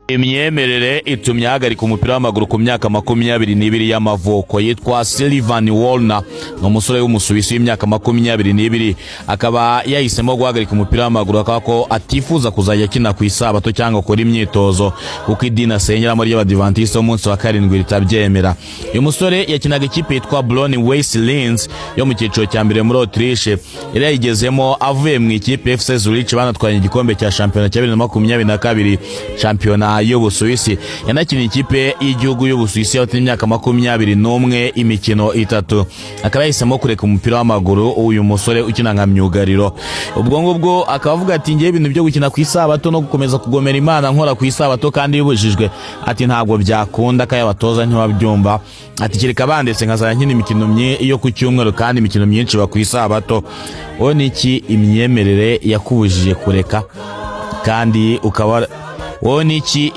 Imyemerere itumye ahagarika umupira w'amaguru ku myaka 22 y'amavuko. Yitwa Silvan Wolner, ni umusore w'Umusuwisi w'imyaka 22, akaba yahisemo guhagarika umupira w'amaguru, akaba ko atifuza kuzajya akina ku Isabato cyangwa akora imyitozo, kuko idini asengeramo ry'Abadivantisite b'umunsi wa karindwi ritabyemera. Uyu musore yakinaga ikipe yitwa Bron Weiss Linz yo mu cyiciro cya mbere muri Autriche. Yari yayigezemo avuye mu ikipe FC Zurich, banatwaye igikombe cya shampiyona cya 2022, shampiyona y'Ubusuwisi. Yanakiniye ikipe y'igihugu y'Ubusuwisi y'abafite imyaka 21 imikino itatu, akaba yahisemo kureka umupira w'amaguru. Uyu musore ukina nka myugariro, ubwo ngubwo akaba avuga ati: "Ngewe ibintu byo gukina ku Isabato no gukomeza kugomera Imana nkora ku Isabato kandi bibujijwe," ati, "ntabwo byakunda, kandi abatoza ntibabyumva." Ati: "Kereka bandetse nkazajya nkina imikino yo ku cyumweru, kandi imikino myinshi iba ku Isabato." Wowe ni iki imyemerere yakubujije kureka kandi ukaba wowe ni iki?